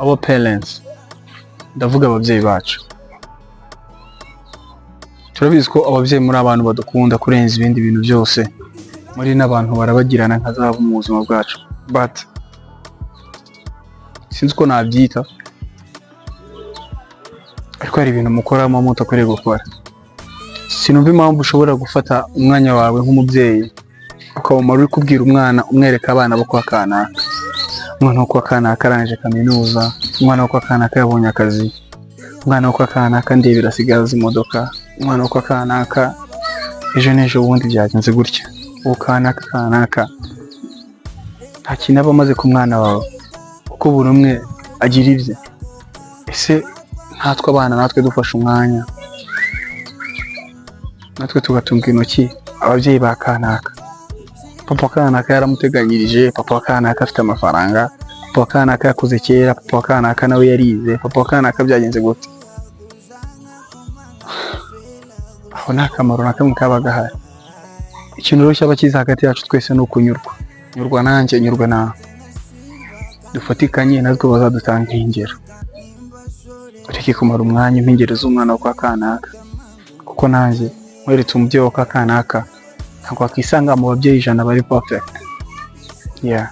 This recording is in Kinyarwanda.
Our parents, ndavuga ababyeyi bacu. Turabizi ko ababyeyi muri abantu badukunda kurenza ibindi bintu byose, muri n'abantu barabagirana nka zahabu mu buzima bwacu, but sinzi uko nabyita, ariko hari ibintu mukoramo mutakwiriye gukora. Sinumva impamvu ushobora gufata umwanya wawe nk'umubyeyi ukawumara uri kubwira umwana, umwereka abana bo kwa kanaka, umwana wo kwa kanaka arangije kaminuza, umwana wo kwa kanaka yabonye akazi, umwana wo kwa kanaka ndebera asigaye azi imodoka, umwana wo kwa kanaka ejo n'ejo bundi byagenze gutya, uwo kanaka kanaka. Nta kintu aba amaze ku mwana wawe, kuko buri umwe agira ibye. Ese nkatwe abana, natwe dufashe umwanya, natwe tugatunga intoki ababyeyi ba kanaka, papa kanaka yaramuteganyirije, papa wa kanaka afite amafaranga, papa wa kanaka yakoze kera, papa wa kanaka nawe yarize, papa wa kanaka byagenze gute? Aho nta kamaro na kamwe kaba gahari. Ikintu rero cyaba cyiza hagati yacu twese ni ukunyurwa. Nyurwa nanjye, nyurwa nawe, dufatikanye, natwe bazadutanga ingero. Ureke kumara umwanya impingero z'umwana wo kwa kanaka, kuko nanjye nkweretse umubyeyi wo kwa kanaka, ntabwo wakisanga mu babyeyi 100 bari perfect, yeah.